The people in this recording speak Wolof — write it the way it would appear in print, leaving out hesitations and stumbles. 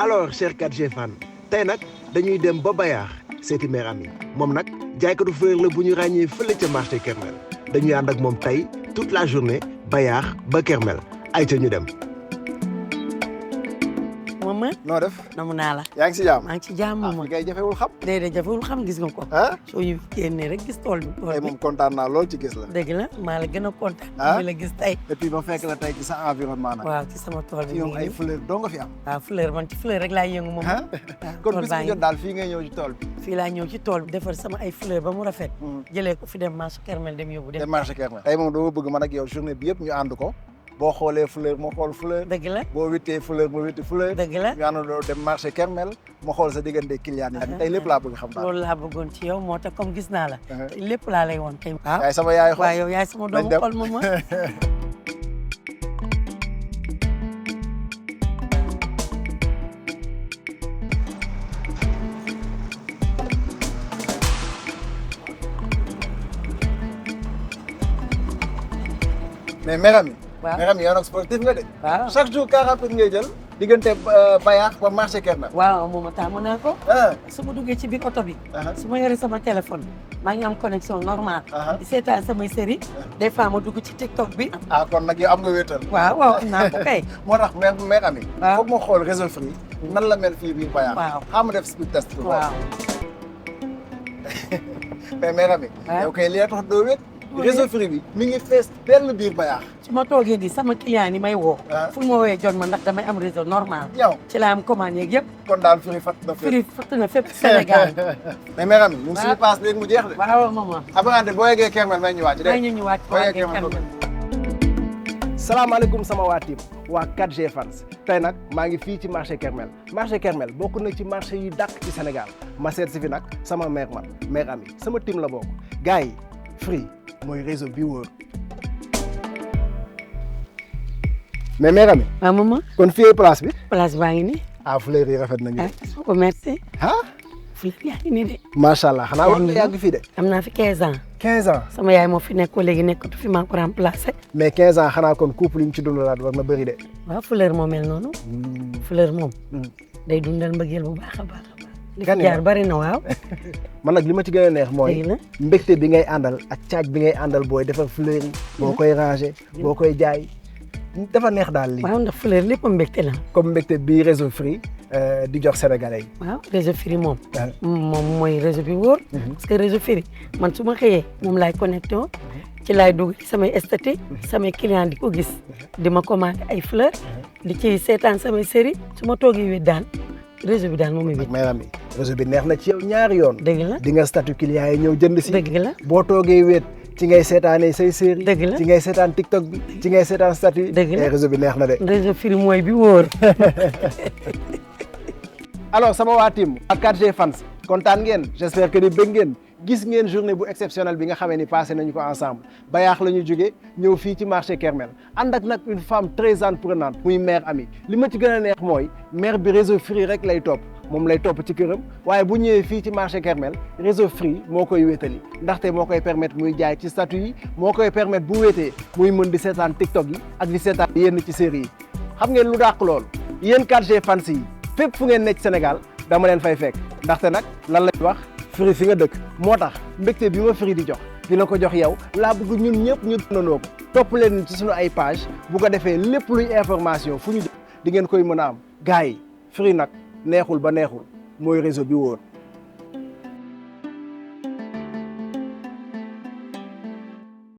alors cher 4G fan tey nag dañuy dem ba Bayaax seeti mère Ami moom nag jaaykatu fleur la bu ñu ràññee fële ca marché Kermel dañuy ànd ak moom tey toute la journée Bayaax ba Kermel ay ca ñu dem. Mama noo def namu naa la. yaa ngi si jàmm maa ngi ci jàmm ah ma. fi ngay jafewul xam. déedéet jafewul xam gis nga ko. ah soo ñu génnee rek gis tool bi. tey moom kontaan naa lool ci gis la. dëgg la maa la gën a kontaan. ah mi la gis tey. et puis ba fekk la tey ci sa environnement nag. waaw ci sama tool bi. ci yow ay fleur doo nga fi am. waaw fleur man ci fleur rek laay yëngu moom. ah kon bis bu jot daal fii ngay ñëw ci tool bi. fii laa ñëw ci tool bi defar sama ay fleur ba mu rafet. jëlee ko fi dem marché Kermel dem yóbbu dem. dem marché Kermel tey moom dama bëgg man ak yow journée bi yëpp ñu ànd ko. boo xoolee fleur ma xool fleur. dëgg la boo wittee fleur ma witti fleur. dëgg la ñu àndandoo dem marché Kermel ma xool sa diggante client yi. tey lépp laa bëgg xam daal. loolu laa bëggoon ci yow moo tax comme gis naa la. tey lépp laa lay woon tey. yaay sama yaay xool waaw yow yaay sama doomu xol Mama. mais mère Ami. waaw mère Ami yow nag sportif nga de. waaw chaque jour car rapide ngay jël. diggante Bayaax ba marché Kermel. waaw Mama taamu naa ko. ah su ma duggee ci biir oto bi. su ma yoree sama téléphone maa ngi am connexion normale. di seetaan samay série des fois ma dugg ci TikTok bi. ah kon nag yow am nga wéetal. waaw waaw am naa ko kay. moo tax mère Ami. waaw foog ma xool réseau free. nan la mel fii biir Bayaax. waaw xam nga def speed test. waaw. mais mère Ami. waaw yow kay li tax doo wéet. réseau free bi mi ngi fees benn biir Bayaax. su ma toogee nii sama client yi may woo. ah fu ma woowee jot ma ndax damay am réseau normal. yow ci laa am commande yeeg yëpp. kon daal free fat na fépp. firi fëtt na fépp Sénégal. mais mère Ami ñun suñu paas léegi mu jeex de. waaw Mama. après boo yeggee Kermel may ñu wàcc de. may ñu ñëwaat boo yeggee Kermel. salaamaaleykum sama waa team waa 4G fans tey nag maa ngi fii ci marché Kermel marché Kermel bokk na ci marché yi dàq ci Sénégal ma seet si fi nag sama mère Ami sama team la bokk gars yi Free mooy réseau bi wóor mais mère Ami. waaw Mama. kon fii place bi. place baa ngi nii. ah fleur yi rafet nañu. ah ko merci. ah. fleur yaa ngi nii de. macha allah xanaa war nga yàgg fii de. am naa fi 15 ans. 15 ans. sama yaay moo fi nekkoo léegi nekkatu fi maa ko remplacé. mais 15 ans xanaa kon couple yi ñu ci dundalaat war na bëri de. waaw fleur moo mel noonu. fleur moom. day dundal mbëggeel bu baax a baax a baax. li fi jaar bari na waaw. man nag li ma ci gën a neex mooy. mbégte bi ngay àndal ak caaj bi ngay àndal booy defar fleur yi. boo koy ranger boo koy jaay. dafa neex daal lii. waaw ndax fleur lépp mbégte la. comme mbégte bi réseau Free di jox sénégalais yi. waaw réseau Free moom. moom mooy réseau bi wóor. parce que réseau Free man su ma xëyee moom laay connecté ci laay dugg samay statut samay client di ko gis di ma commandé ay fleur di ci seetaan samay série su ma toogee wét daan réseau bi daal moom it. mère Ami réseau bi neex na ci yow ñaari yoon. dëgg la di nga statut client yi ñëw jënd si. dëgg la boo toogee wét ci ngay seetaanee say série. dëgg la ci ngay seetaan TikTok bi ci ngay seetaan statut. dëgg la réseau bi neex na de. réseau Free mooy bi wóor. alors sama waa team ak 4G fans kontaan ngeen j'espère que ni bëgg ngeen gis ngeen journée bu exceptionnelle bi nga xamee ni passé nañu ko ensemble Bayaax la ñu jógee ñëw fii ci marché Kermel ànd ak nag une femme très entreprenante muy mère Ami li ma ci gën a neex mooy mère bi réseau Free rek lay topp moom lay topp ci këram waaye bu ñëwee fii ci marché Kermel réseau Free moo koy wéetali ndaxte moo koy permettre muy jaay ci statut yi moo koy permettre bu wéetee muy mën di seetaan TikTok yi ak di seetaan yenn ci série yi xam ngeen lu dàq loolu yéen 4G fans yi fépp fu ngeen nekk Sénégal dama leen fay fekk ndaxte nag lan lay wax Free fi nga dëkk moo tax mbégte bi ma Free di jox di la ko jox yow laa bëgg ñun ñëpp ñu dundandoo ko topp leen ci suñu ay page bu ko defee lépp luy information fu ñu di ngeen koy mën a am gars yi Free nag neexul ba neexul mooy réseau bi wóor